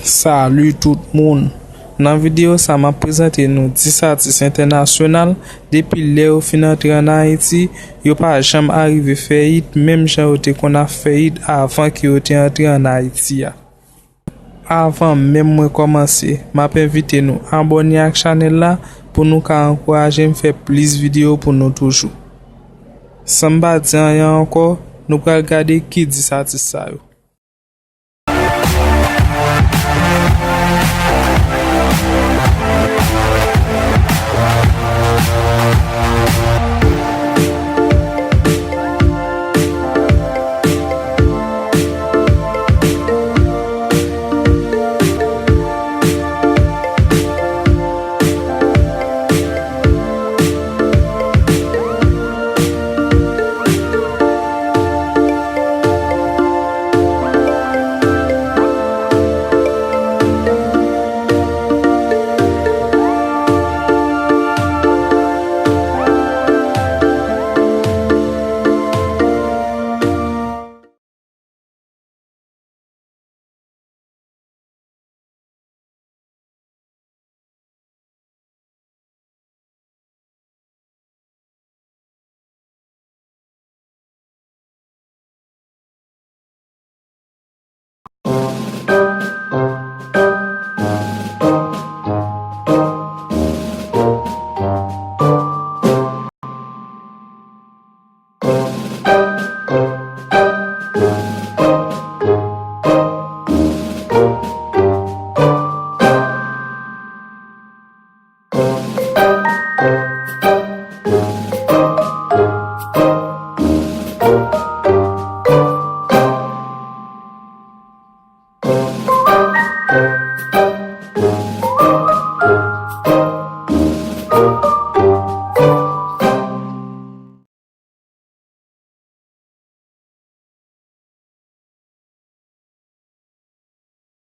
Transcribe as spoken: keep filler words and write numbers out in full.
Salut tout moun! Nan videyo sa, m ap prezante nou dis atis entènasyonal. Depi lè yo fin antre ann Ayiti, yo pa janm arive fè it menm jan yo te konn ap fè it avan ke yo te antre ann Ayiti a. Avan menm mwen kòmanse, m ap envite nou abòne ak chanèl la pou nou ka ankouraje m fè plis videyo pou nou toujou. San m pa di anyen ankò, nou pral gade ki dis atis sa yo.